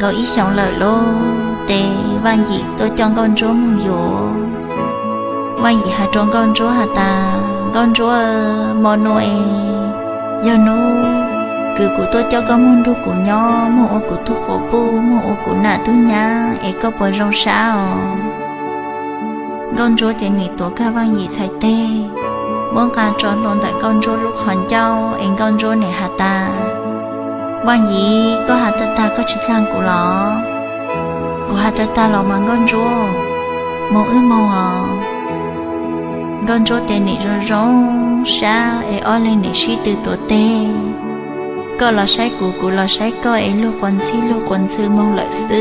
kaum ib xyoos lawm lauj, ces Vaj Yim tuaj coj Nkauj Ntsuab mus yuav. Vaj Yim hais rau Nkauj Ntsuab has tas, Nkauj Ntsuab, mo nua es yog hnub kws kuv tuaj coj koj muag nrug kuv nyob, muag ua kuv tug quas puj, muag ua kuv nam tug nyab es koj puas zoo sab os? Nkauj Ntsuab ces nim tuav kag Vaj Yim txhais teg, muab nqa tso hlo ntawm Nkauj Ntsuab lub qhov ncauj es Nkauj Ntsuab nim has tas, Vaj Yim, koj has tag tag koj tsis dlaag kuv los? Kuv has tag tag los mas Nkauj Ntsuab, moog wb moog os. Nkauj Ntsuab ces nim zoo zoo sab es ob leeg nim sib tw tuav teg, koj los saib kuv, kuv los saib koj es luag quas ntxhib luag quas ntxhw moog lawm xwb.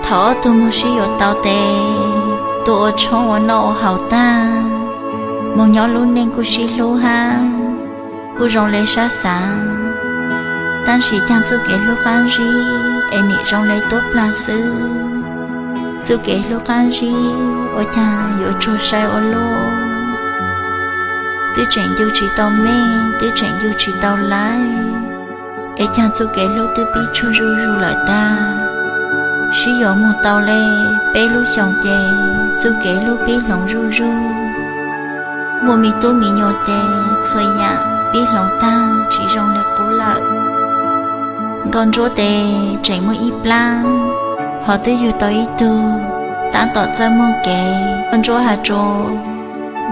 Thaum ob tug moog sib yuav tau tes, tuaj ua tshoob ua noj ua haus tag, moog nyob lub neej kuj sib hlub hab, kuj zoo le sab xaav. Tab sis caag txuj kev hlub qaab zib es nim zoo le tuab plag xwb. Txuj kev hlub qaab zib ua caag yuav tsuag sai ua luaj, twb tseem ncu tsis tau meej, twb tseem ncu tsis tau laiv, es caag txuj kev hlub twb pib tsuag zuj zug lawm tag. Sib yuav moog tau le peb lub xyoos ces txuj kev hlub pib hloov zuj zug. Muaj me tub me nyuam ces txhua yaam pib hloov tag tsis zoo le qub lawm. Nkauj Ntsuab tes tseem muaj ib plaab, ho twb yug tau ib tug, taab tom txawj moog kev. Nkauj Ntsuab has rua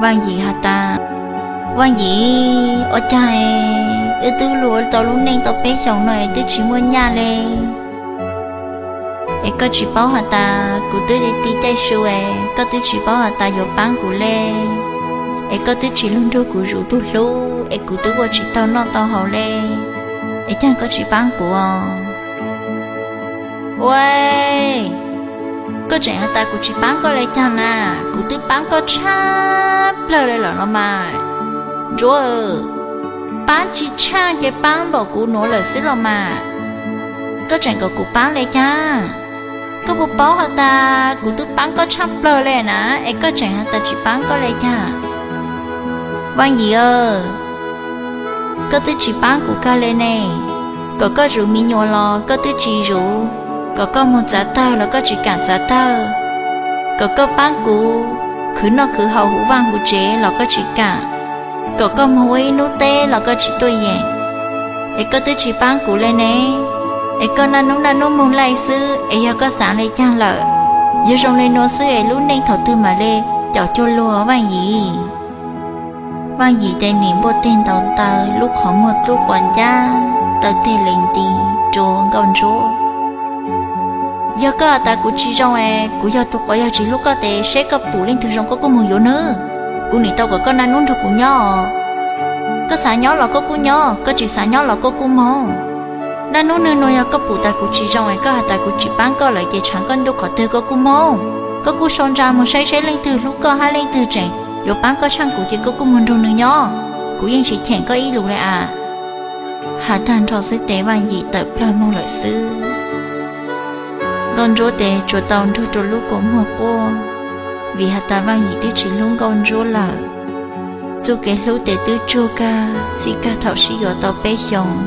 Vaaj Yim has tas, Vaaj Yim, ua caag es wb twb luag tau lub neej tau peb xyoos no es twb tsis muaj nyaj le? Es koj tsis paub has tas kuv twb ti caij su es koj twb tsis paub has tas yuav paab kuv le, es koj twb tsis lug nrug kuv zuj tug hlub es kuv twb ua tsis tau noj tau haus le, es caag koj tsis paab kuv os? Ua, koj tseem has tas kuv tsis paab koj le caag na? Kuv twb paab koj tshaj plawg le lawm los mas. Ntsuab, paab tsis tshaj ces paab npaum kuv nuav lawm xwb los mas. Koj tseem kom kuv paab le caag? Koj puas paub has tas kuv twb paab koj tshaj plawg le na, es koj tseem has tas tsis paab koj le caag? Vaaj Yim, koj twb tsis paab kuv kag le ne. Kom koj zuj me nyuam los koj twb tsis zuj, kom koj moog txav tawg los koj tsis kaam txav tawg, kom koj paab kuv khwv noj khwv haus huv vaaj huv tsev los koj tsis kaam, kom koj moog ua ib nub teb los koj tsis tuaj yeem, es koj twb tsis paab kuv le ne. Es koj naj nub naj nub moog laij xwb es yog koj xaav le caag lawm? Yog zoo le nuav xwb es lub neej thaum twg mam le caum cuag luag Vaaj Yim? Vaaj Yim tes nim npuaj teg ntaus taw, lub qhov muag dlub quas ncab, taw teg le nti rua Nkauj Ntsuab. Yog koj has tas kuv tsis zoo es kuv yog tug quas yog tsis hlub koj tes seb koj pum leej twg zoo koj kuj moog yuav nwg. Kuv nim tau kom koj naj nub nrug kuv nyob. Koj xaav nyob los koj kuj nyob, koj tsis xaav nyob los koj kuj moog. Naj nub nwg nuav yog koj pum tas kuv tsis zoo es koj has tas kuv tsis paab koj lawm ces tshaav koj ntuj qhov twg koj kuj moog. Koj kuj sau ntsa moog saib seb leej twg hlub koj hab leej twg tseem yuav paab koj tshaaj kuv ces koj kuj moog nrug nwg nyob. Kuv yeej tsis cheem koj ib lus le as. Has tag nrho xwb tes Vaaj Yim tawm plawg moog lawm xwb. Nkauj Ntsuab tes tsuas tau nrug rua lub kua muag quaj, vim has tas Vaaj Yim twb tsis hlub Nkauj Ntsuab lawm. Txuj kev hlub tes twb tsuag kag txij kag thaum sib yuav tau peb xyoos,